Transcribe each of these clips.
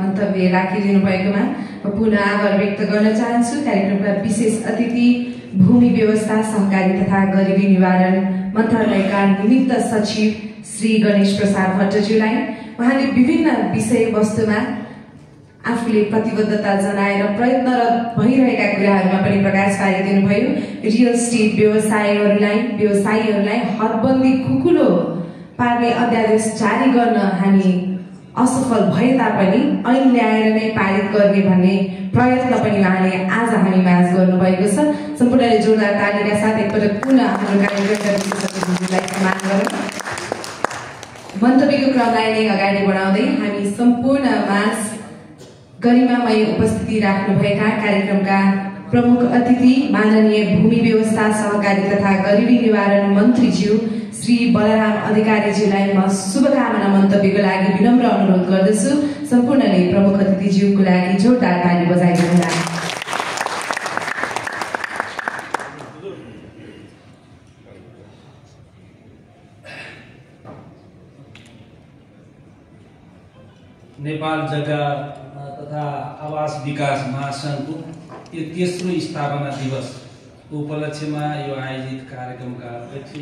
मन्तव्य राखिदिनु भएकोमा म पुनः आभार व्यक्त गर्न चाहन्छु। कार्यक्रमका विशेष अतिथि भूमि व्यवस्था, सहकारी तथा गरिबी निवारण मन्त्रालयका निमित्त सचिव श्री गणेश प्रसाद भट्टज्यूलाई उहाँले विभिन्न विषयवस्तुमा आफूले प्रतिबद्धता जनाएर प्रयत्नरत भइरहेका कुराहरूमा पनि प्रकाश पारिदिनु भयो। रियल स्टेट व्यवसायीहरूलाई हदबन्दी खुकुलो पार्ने अध्यादेश जारी गर्न हामी असफल भए तापनि ऐन ल्याएर नै पारित गर्ने भन्ने प्रयत्न पनि उहाँले आज हामी माझ गर्नुभएको छ। सम्पूर्णले जोरदार तालीका साथ एकपटक पुनः हाम्रो कार्यक्रमका विशेषज्ञहरूलाई सम्मान गरौँ। मन्तव्यको क्रमलाई नै अगाडि बढाउँदै हामी सम्पूर्ण माझ गरिमामय उपस्थिति राख्नुभएका कार्यक्रमका प्रमुख अतिथि माननीय भूमि व्यवस्था, सहकारी तथा गरिबी निवारण मन्त्रीज्यू श्री बलराम अधिकारीज्यूलाई म शुभकामना मन्तव्यको लागि विनम्र अनुरोध गर्दछु। सम्पूर्णले प्रमुख अतिथिज्यूको लागि जोरदार ताली बजाइदिनुहोला। नेपाल जग्गा तथा आवास विकास महासङ्घको यो तेस्रो स्थापना दिवसको उपलक्ष्यमा यो आयोजित कार्यक्रमका अध्यक्ष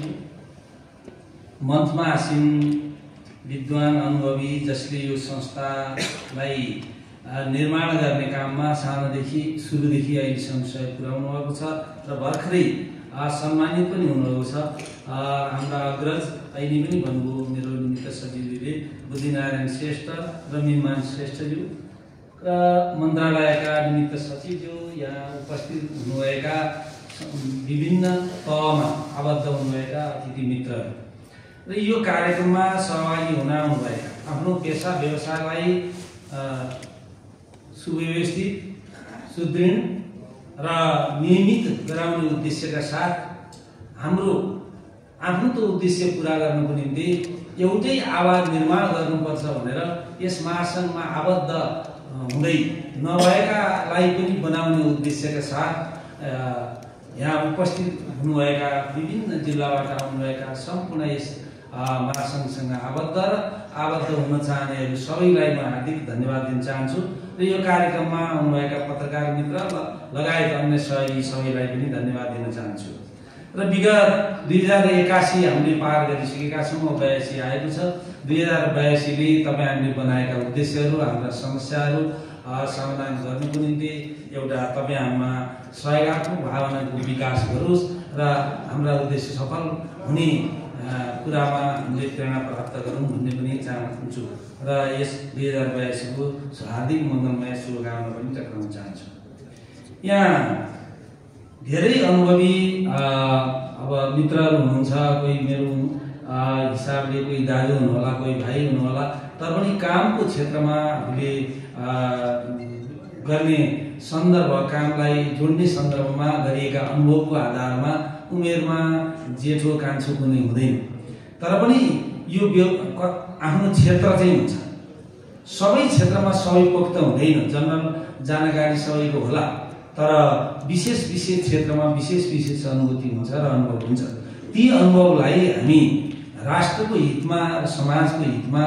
मञ्चमा आसीन विद्वान अनुभवी जसले यो संस्थालाई निर्माण गर्ने काममा सानोदेखि सुरुदेखि अहिलेसम्म सहयोग पुर्याउनु भएको छ र भर्खरै सम्मानित पनि हुनुभएको छ। हाम्रा अग्रज अहिले पनि भन्नुभयो मेरो निमित्त सचिवले बुद्धिनारायण श्रेष्ठ र मिमान श्रेष्ठज्यू र मन्त्रालयका निमित्त सचिवज्यू, यहाँ उपस्थित हुनुभएका विभिन्न तहमा आबद्ध हुनुभएका अतिथि मित्रहरू र यो कार्यक्रममा सहभागी हुन आउनुभएका आफ्नो पेसा व्यवसायलाई सुव्यवस्थित, सुदृढ र नियमित गराउने उद्देश्यका साथ हाम्रो आफ्नो त उद्देश्य पूरा गर्नको निम्ति एउटै आवाज निर्माण गर्नुपर्छ भनेर यस महासङ्घमा आबद्ध हुँदै नभएकालाई पनि बनाउने उद्देश्यका साथ यहाँ उपस्थित हुनुभएका विभिन्न जिल्लाबाट आउनुभएका सम्पूर्ण यस महासङ्घसँग आबद्ध हुन चाहनेहरू सबैलाई म हार्दिक धन्यवाद दिन चाहन्छु र यो कार्यक्रममा आउनुभएका पत्रकार मित्र लगायत अन्य सहयोगी सबैलाई पनि धन्यवाद दिन चाहन्छु। र विगत 2081 हामीले पार गरिसकेका छौँ, 82 आएको छ। 2082ले तपाईँहरूले बनाएका उद्देश्यहरू, हाम्रा समस्याहरू समाधान गर्नुको निम्ति एउटा तपाईँहरूमा सहयोगात्मक भावनाको विकास गरोस् र हाम्रा उद्देश्य सफल हुने कुरामा हामीले प्रेरणा प्राप्त गरौँ भन्ने पनि चाहन्छु र यस 2082को हार्दिक मङ्गलमय शुभकामना पनि टक्राउन चाहन्छु। यहाँ धेरै अनुभवी अब मित्रहरू हुनुहुन्छ, कोही मेरो हिसाबले कोही दाजु हुनुहोला, कोही भाइ हुनुहोला, तर पनि कामको क्षेत्रमा हामीले गर्ने सन्दर्भ, कामलाई जोड्ने सन्दर्भमा गरिएका अनुभवको आधारमा उमेरमा जेठो कान्छो कुनै हुँदैन। तर पनि यो आफ्नो क्षेत्र चाहिँ हुन्छ। सबै क्षेत्रमा सबै पोख्त हुँदैन, जनरल जानकारी सबैको होला, तर विशेष क्षेत्रमा विशेष अनुभूति हुन्छ र अनुभव हुन्छ। ती अनुभवलाई हामी राष्ट्रको हितमा र समाजको हितमा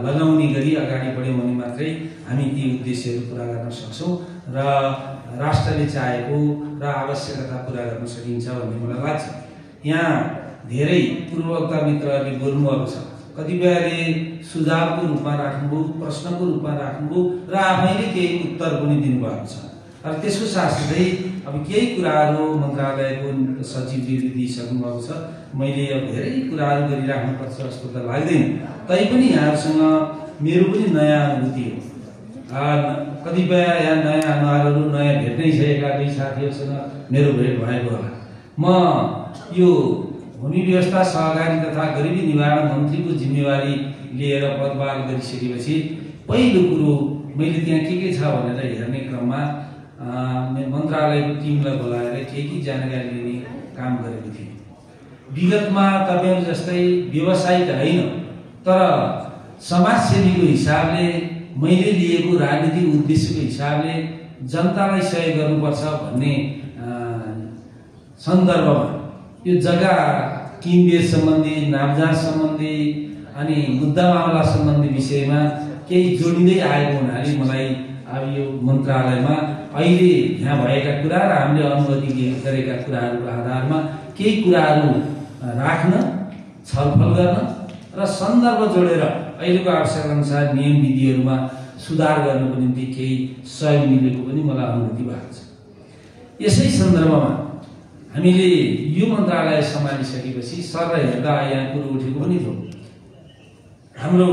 लगाउने गरी अगाडि बढ्यौँ भने मात्रै हामी ती उद्देश्यहरू पुरा गर्न सक्छौँ र राष्ट्रले चाहेको र आवश्यकता पुरा गर्न सकिन्छ भन्ने मलाई लाग्छ। यहाँ धेरै पूर्ववक्ता मित्रहरूले बोल्नुभएको छ, कतिपयले सुझावको रूपमा राख्नुभयो, प्रश्नको रूपमा राख्नुभयो र आफैले केही उत्तर पनि दिनुभएको छ। र त्यसको साथसाथै अब केही कुराहरू मन्त्रालयको सचिवले दिइसक्नु भएको छ। मैले अब धेरै कुराहरू गरिराख्नुपर्छ जस्तो त लाग्दैन, तैपनि यहाँहरूसँग मेरो पनि नयाँ अनुभूति हो। कतिपय यहाँ नयाँ अनुहारहरू, नयाँ भेट्नै सकेका दुई साथीहरूसँग मेरो भेट भएको होला। म यो भूमि व्यवस्था, सहकारी तथा गरिबी निवारण मन्त्रीको जिम्मेवारी लिएर पदभार गरिसकेपछि पहिलो कुरो मैले त्यहाँ के छ भनेर हेर्ने क्रममा मन्त्रालयको टिमलाई बोलाएर के जानकारी लिने काम गरेको थिएँ। विगतमा तपाईँहरू जस्तै व्यवसायिक होइन, तर समाजसेवीको हिसाबले मैले लिएको राजनीतिक उद्देश्यको हिसाबले जनतालाई सहयोग गर्नुपर्छ भन्ने सन्दर्भमा यो जग्गा किनबेच सम्बन्धी, नापजाँच सम्बन्धी अनि मुद्दा मामला सम्बन्धी विषयमा केही जोडिँदै आएको हुनाले मलाई अब यो मन्त्रालयमा अहिले यहाँ भएका कुरा र हामीले अनुमति गरेका कुराहरूको आधारमा केही कुराहरू राख्न, छलफल गर्न र सन्दर्भ जोडेर अहिलेको आवश्यकता अनुसार नियम विधिहरूमा सुधार गर्नको निम्ति केही सहयोग मिलेको पनि मलाई अनुभूति भएको छ। यसै सन्दर्भमा हामीले यो मन्त्रालय सम्हालिसकेपछि सर हेर्दा यहाँ कुरो उठेको पनि थियो। हाम्रो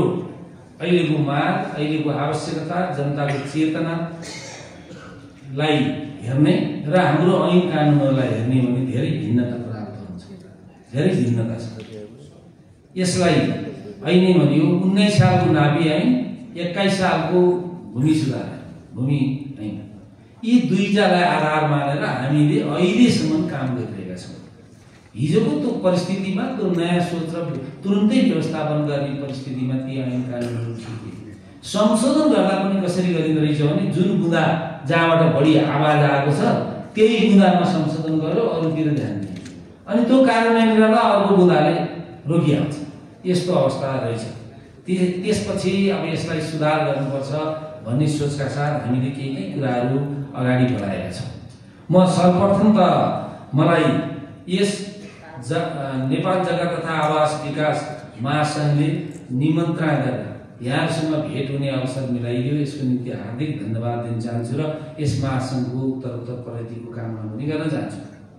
अहिलेको माग, अहिलेको आवश्यकता, जनताको चेतनालाई हेर्ने र हाम्रो ऐन कानुनहरूलाई हेर्ने भने धेरै भिन्नता प्राप्त हुन्छ, धेरै भिन्नता छ। यसलाई ऐनै भनियो 19 सालको नाभी ऐन, 21 सालको भूमि सुधार भूमि ऐन, यी दुईटालाई आधार मानेर हामीले अहिलेसम्म काम गरिरहेका छौँ। हिजोको त्यो परिस्थितिमा त्यो नयाँ सोच र तुरुन्तै व्यवस्थापन गर्ने परिस्थितिमा ती ऐन कानुनहरू संशोधन गर्दा पनि कसरी गरिँदो रहेछ भने जुन बुँदा जहाँबाट बढी आवाज आएको छ त्यही बुँदामा संशोधन गरेर अरूतिर ध्यान दिने, अनि त्यो कार्यान्वयन गर्दा अर्को बुँदाले रोकिहाल्छ। यस्तो अवस्था रहेछ। त्यसपछि अब यसलाई सुधार गर्नुपर्छ भन्ने सोचका साथ हामीले केही कुराहरू अगाडि बढाएका छौँ। म सर्वप्रथम त मलाई यस नेपाल जग्गा तथा आवास विकास महासङ्घले निमन्त्रणा गरेर यहाँसँग भेट हुने अवसर मिलाइदियो, यसको निम्ति हार्दिक धन्यवाद दिन चाहन्छु र यस महासङ्घको उत्तरोत्तर प्रगतिको कामना पनि गर्न चाहन्छु।